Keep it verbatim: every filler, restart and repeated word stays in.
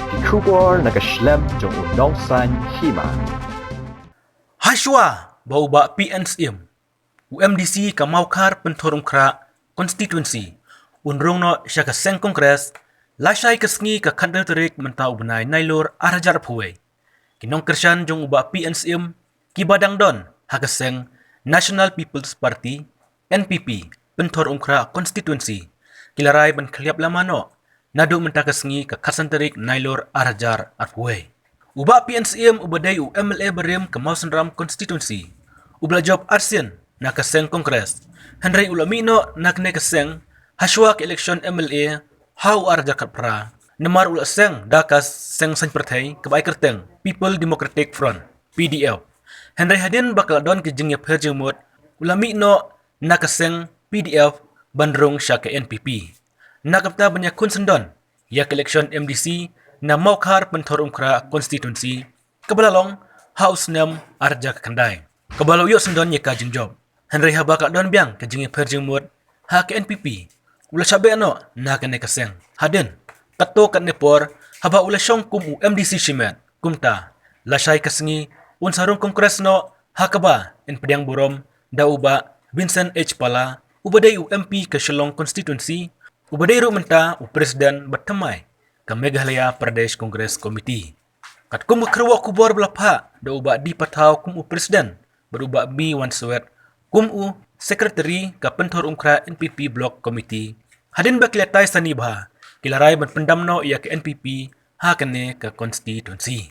Ki khubor na ka shlem jong u Nongsaiñ Hima. Hashwa ba u Bah P N Syiem, u M D C ka Mawkhar Pynthorumkhrah constituency un rung noh sha ka seng Congress, lashai ka sngi ka khatar tarik mynta u bnai Nailur ar hajar arphew wei, ki nongkyrshan jong u Bah P N Syiem kiba dang don ha ka seng National People's Party, N P P, Pynthorumkhrah constituency, ki la rai ban khliap lama noh naduh mynta ka sngi ka khatsan tarik Nailur ar hajar arphew wei. U Bah P N Syiem uba dei u M L A barim ka Mawsynram constituency, u ba la jop arsien na ka seng Congress, hynrei u la mih noh na kane ka seng hashwa ka election M L A ha u ar hajar khatphra, namar u la seng da ka seng saiñ pyrthei kaba ai kyrteng People Democratic Front, P D F. Hynrei hadien ba ka la don ka jingïapher jingmut, u la mih noh na ka seng P D F ban rung sha ka N P P. Na ka bynta ban ïakhun syndon ïa ka election M D C na Mawkhar Pynthorumkhrah constituency, kaba la long ha u snem ar hajar khatkhyndai, kaba la ïoh syndon ïa ka jingjop. Hynrei haba ka la don biang ka jingïapher jingmut ha ka N P P, u la shah beh noh na kane ka seng. Hadien katto katne por, haba u la shong kum u M D C shimet, kumta lashai ka sngi un sa rung Congress noh, ha kaba yn pdiang burom da u Bah Vincent H Pala, uba dei u M P ka Shillong constituency, uba dei ruh mynta u president ba thymmai ka Meghalaya Pradesh Congress Committee. Katkum ka kyrwoh khubor ba la phah da u Bah D Pathaw kum u president bad u Bah B Wanswet kum u secretary ka Pynthorumkhrah N P P Block Committee, hadien ba ki la tai sani bha, ki la rai ban pyndam noh ïa ka N P P ha kane ka constituency.